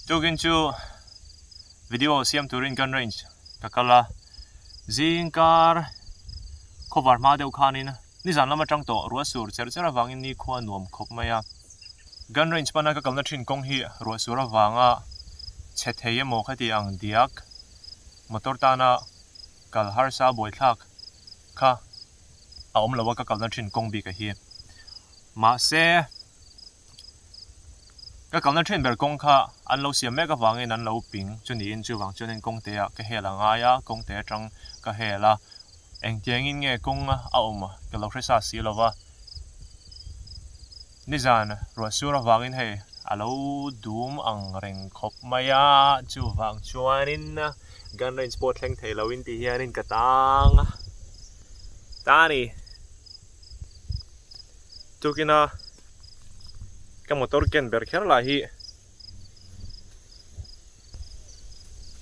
Tukin chu video siam turin gun range ka kal a, zing kar khawvar hma deuh khanin nizan lam atang tawh ruah sur cher cher avangin nikhua nuam khawp mai a. Gun range pana ka kalna thin kawng hi ruah sur avanga chhe thei emaw khati ang diak motor tana kal harsa buaithlak kha a awm lo a ka kalna thin kawng bik a hi. Mahse. Ka kalna thin ber kawng kha an lo siam mek avangin an lo ping chu niin chuvang chuanin kawngte ah ka hel a ngai a, kawngte atang ka hel a, engtiangin nge kawng a awm ka lo hre sa si lo va, nizan ruah sur avangin hei a lo dum ang reng khawp mai a, chuvang chuanin gun range pawh thleng thei loin ti hianin ka tang ta a ni. Tukina ka motor ken ber kher lah hi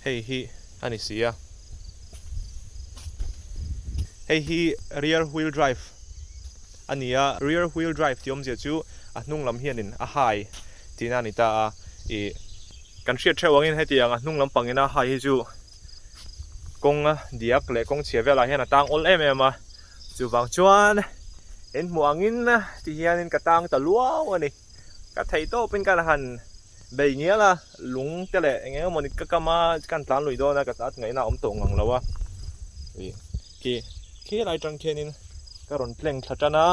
hei hi a ni si a, hei hi rear wheel drive a ni a, rear wheel drive tih awmzia chu a hnung lam hianin a hai tihna a ni ta a, ih kan hriat theuh angin hetiang a hnung lampangin a hai hi chu kawng diak leh kawng chhia velah hian a tang awl em em a. Chuvang chuan in hmuh angin ti hianin ka tang ta luau a ni. Ka theih tawpin ka han bei ngial a, lung te leh eng eng emawni ka kam a, ka han tlan lui dawn a, ka at ngaihna a awm tawh ngang lo a. Ih khi khi lai tang khianin ka rawn tleng thla tan a,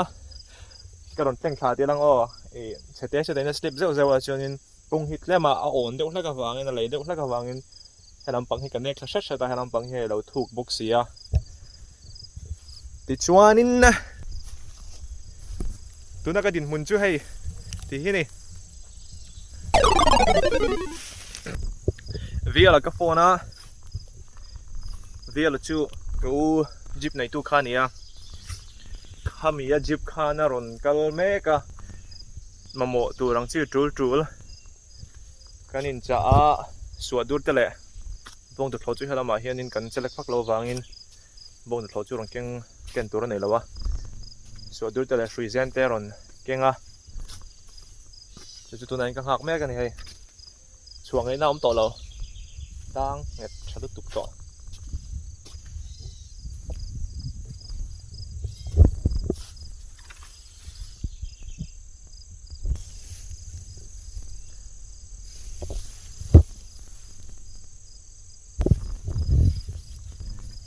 ka rawn tleng thla tih lang aw, ih chhete chhete in a slip zeuh zeuh a chuanin kawng hi tlem a a awn deuh hlek avangin a lei deuh hlek avangin he lampang hi ka nek thla hret hret a he lampang hi a lo thuk bawk si a tichuanin tuna ka dinhmun chu hei ti hi ni Viala ka phone a Viala chu ka u jeep neitu kha a ni a khami a jeep khan a rawn kal mek a mamawh tur ang chi tul tul. Kan inchah a, suah dur te leh bawng tuthlawh chu helamah hianin kan chelek vak lo avangin bawng tuthlawh chu rawn keng ken tur a nei lo a, suah dur te leh hrui zen te rawn keng a, chu chu tunah hian ka nghak mek a ni hei, chhuah ngaihna a awm tawh lo, tang nghet tha lutuk tawh.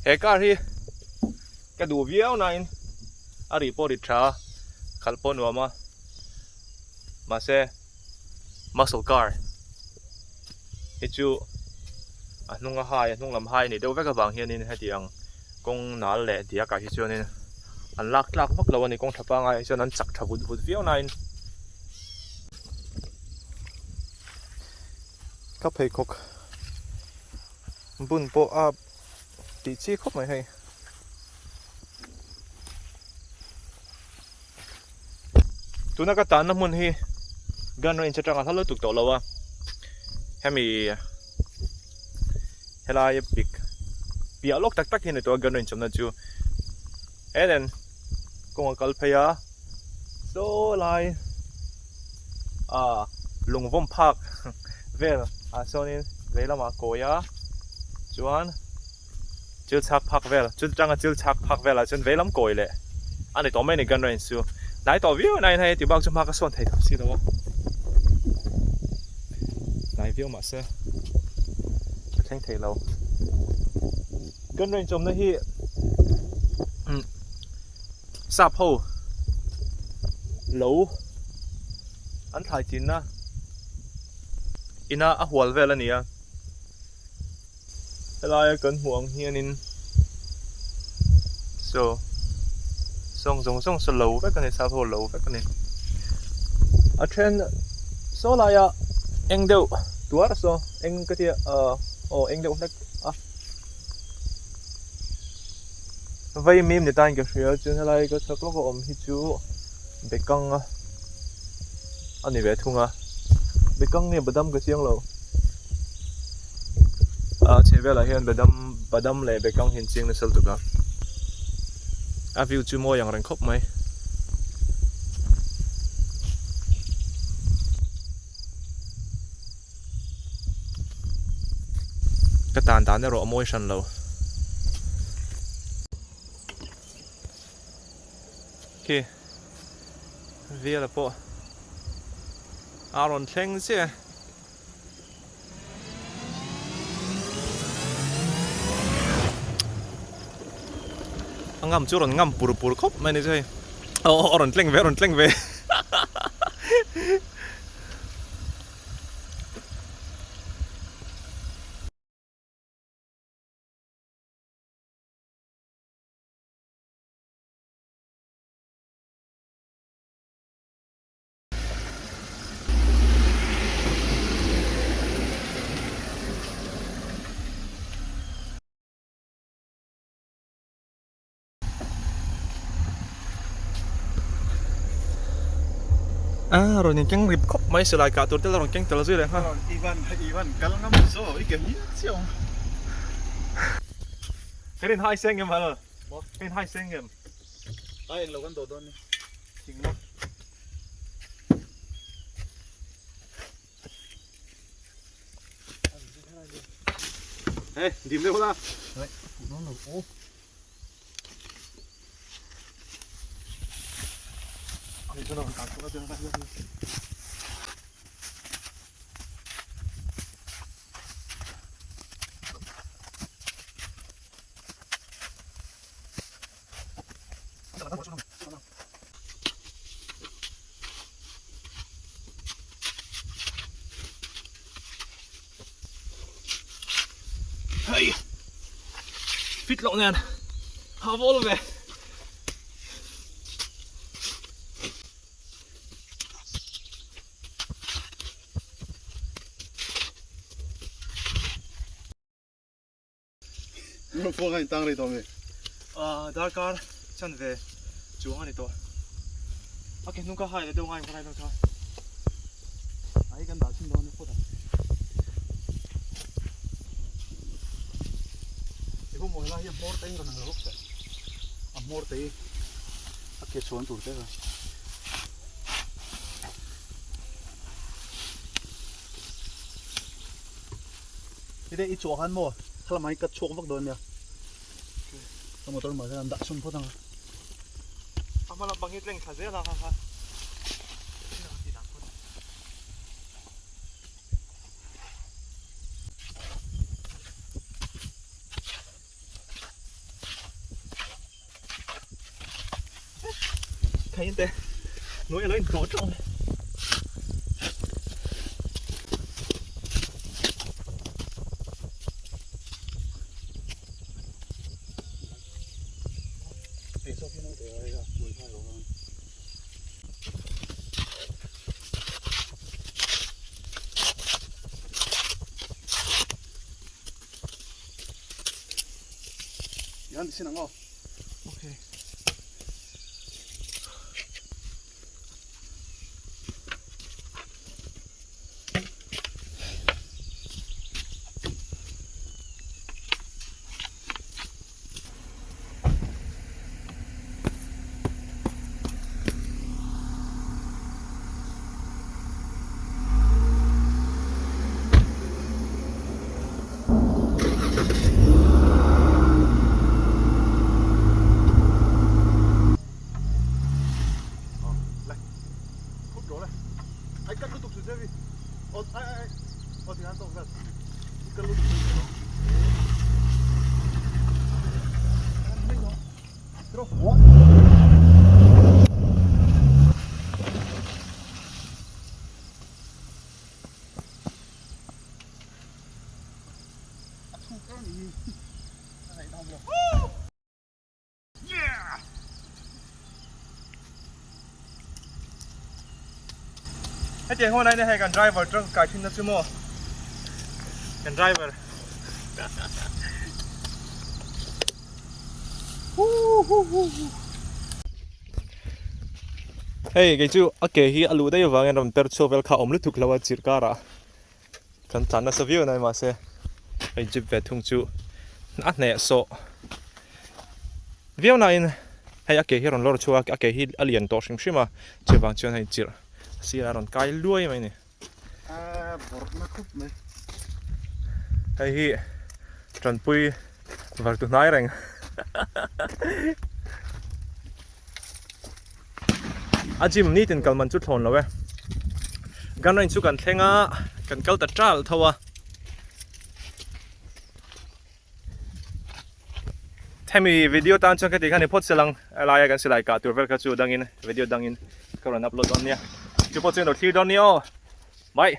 He car hi ka duh viau nain a rih pawh rit tha a, khalh pawh nuam a, mahse muscle car hi chu a hnung a hai a hnung lam hai a nih deuh vek avang hianin heti ang kawng nal leh diak ah hi chuanin an lak tlak vak lo a ni kawng tha pangai ah chuan an chak tha vut vut viau nain ka pheikhawk bun pawh a tih chi khawp mai hei. Tuna ka tanna hmun hi gun range atanga hla lutuk tawh lo a, hemi helai pik piah lawk tak tak hi a ni tawh a gun range awmna chu heten kawng a kal phei a saw lai ah lungvawm phak vel ah sawnin vei lamah a kawi a chuan. Chil chhak phak vel, chil tanga chil chhak phak velah chuan veilam kawi leh a ni tawh mai a ni gun range chu. Hnai tawh viau nain hei ti bak chu hma ka sawn thei tawh si lo a. Hnai viau mah se ka thleng thei lo. Gun range awmna hi sap ho lo an thlai chinna ina a hual vel a ni a. Helaia kan hmuh ang hianin saw sawng zawng zawng saw lo vek a ni sap ho lo vek a ni a then saw laia eng deuh tuar saw eng ka tia ah aw eng deuh hlek a vei mim ni tain ka hria chuan helai ka chhak lawk a awm hi chu bekang a a ni ve thung a bekang nge badam ka chiang lo a chheh velah hian badam badam leh bekang hi an chiang nasa lutuk a a view chu mawi ang reng khawp mai. Ka tan dan erawh a mawi hran lo. Khi Viala pawh a rawn thleng chiah e. A ngam chu a rawn ngam pur pur khawp mai a ni chu hei. Aw a rawn tleng ve a rawn tleng ve. A rawn in keng rip khawp mai silai kah tur te la rawn keng tel zui leh nghal. Ivan Ivan kal ngam zawh i ke hmiah chiah awm. Kan in hai seng em hal? Kan in hai seng em? Ai englo kan dawh dawn ni. Thing maw. Hey, dim deuh la. Hei fit loh nen a vawl ve. Phone kha in tang rei tawh mi? Ahh darkar chanve chuang a ni tawh. A ke hnung kha hai leh deuh ngai kha lai deuh kha. A hi kan dah chhin dawn a phawt a. I hmu mawi lai hi a hmawr te hi rawn ang lo bawk teh. A hmawr te hi a ke chhuan tur te kha. Hei te i chhuah khan maw thlalama hi ka chhuak vak dawn nia ka motor mah hian an dah chhun phawt ang a. A hma lampang hi tleng thla zel a ha ha. Khain te nuai a lo in hnawh teuh a. Yan sin ang aw. Okay. Hetiang hunah hian hei kan driver tang kai thin na chu maw kan driver Hei kei chu a ke hi a luh daih avangin rawn per chhuak vel kha a awm lutuk lo a chirh karah. Kan tlan nasa viau nai mahse hei jeep ve thung chu a hneh sawh viau nain hei a ke hi a rawn lawr chhuak a a ke hi a lian tawh hrim hrim a chuvang chuan hei chirh sirah a rawn kai luai mai a ni. A bawrhna khup mai. Hei hi. Tanpui var tu hnai reng. A gym nitin kal man chu thlawn lo e. Gun range chu kan thleng a, kan kal ta tal tho a. Hemi video tan chuan ka tih khan i phawt selang laia kan silai kah tur vel kha chu dangin video dangin ka rawn upload dawn nia. Chu pawh chu in lo thlir dawn nia aw. Bye.